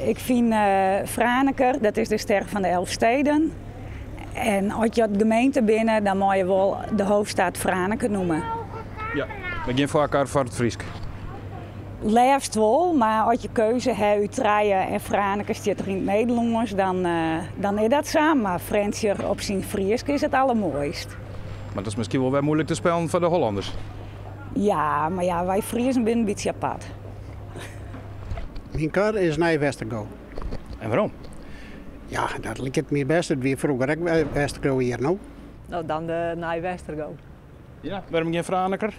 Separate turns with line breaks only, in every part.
Ik fyn Franeker, dat is de ster fan de Elfsteden. En as je gemeente binne, dan meie je wol de hoofdstad Franeker noeme.
Ja, mar gjin foarkar foar it Frysk?
Leafst wol, mar as je keuze ha út trije en Franeker stiet der yn it Nederlânsk, dan, dan is dat sa. Mar Frjentsjer op syn Frysk is it allermoaist.
Mar dat is miskien wol wer muoilik te spellen foar de Hollanners.
Ja, mar ja, wy Friezen binne in bytsje apart.
Myn kar is Nij Westergo.
En wêrom?
Ja, dat liket my bêst. It wie froeger ek Westergo hjir, no?
No, dan de Nij Westergo.
Ja, wêrom gjin Franeker?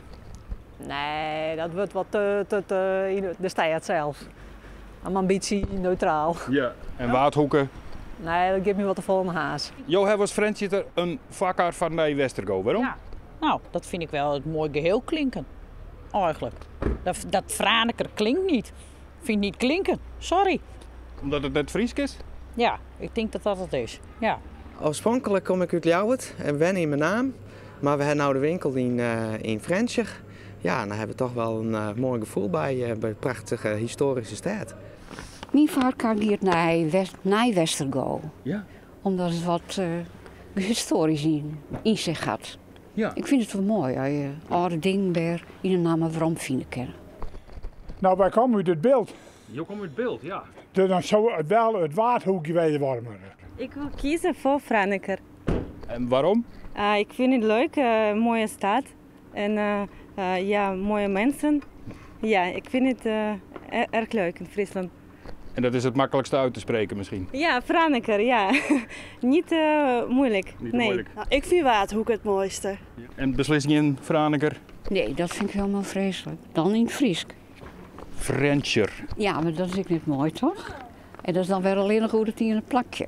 Nee, dat wurdt wat te, te, te yn de stêd sels. Maar in bytsje neutraal.
Ja, en Waadhoeke?
Nee, dat giet my wat te folle om haas.
Jo hawwe as Frjentsjerter in foarkar foar Nij Westergo. Wêrom?
Ja, nou, dat fyn ik wol it moai geheel klinken, eigenlik. Dat, dat Franeker klinkt net. Fyn ik net klinken, sorry.
Omdat it net Frysk is?
Ja, ik tink dat dat it is, ja.
Oarspronklik kom ik út Ljouwert en wen yn Menaam. Mar we hawwe no de winkel yn, yn Frjentsjer. Ja, en dan hawwe we toch wol in moai gefoel by, by de prachtige histoaryske stêd.
Myn foarkar giet nei Nij Westergo. Omdat it wat histoarysk yn sich hat. Ik fyn it wol moai as je âlde dingen wer yn 'e namme werom fine kinne.
No, wy komme út it Bilt.
Jo komme út it Bilt, ja.
Dus dan soe it wel it Waadhoekje wêze wurde moatte.
Ik wil kiezen voor Franeker.
En waarom?
Ik vind het leuk, mooie stad en ja, mooie mensen. Ja, ik vind het erg leuk in Friesland.
En dat is het makkelijkste uit te spreken misschien?
Ja, Franeker, ja. Niet moeilijk,
Niet
nee.
moeilijk.
Nou, ik fyn Waadhoeke it moaiste.
En beslist gjin Franeker?
Nee, dat fyn ik hielendal freeslik. Dan yn it Frysk.
Frjentsjer.
Ja, mar dat is ek net moai, toch? En dat is dan wer allinnich oer it iene plakje.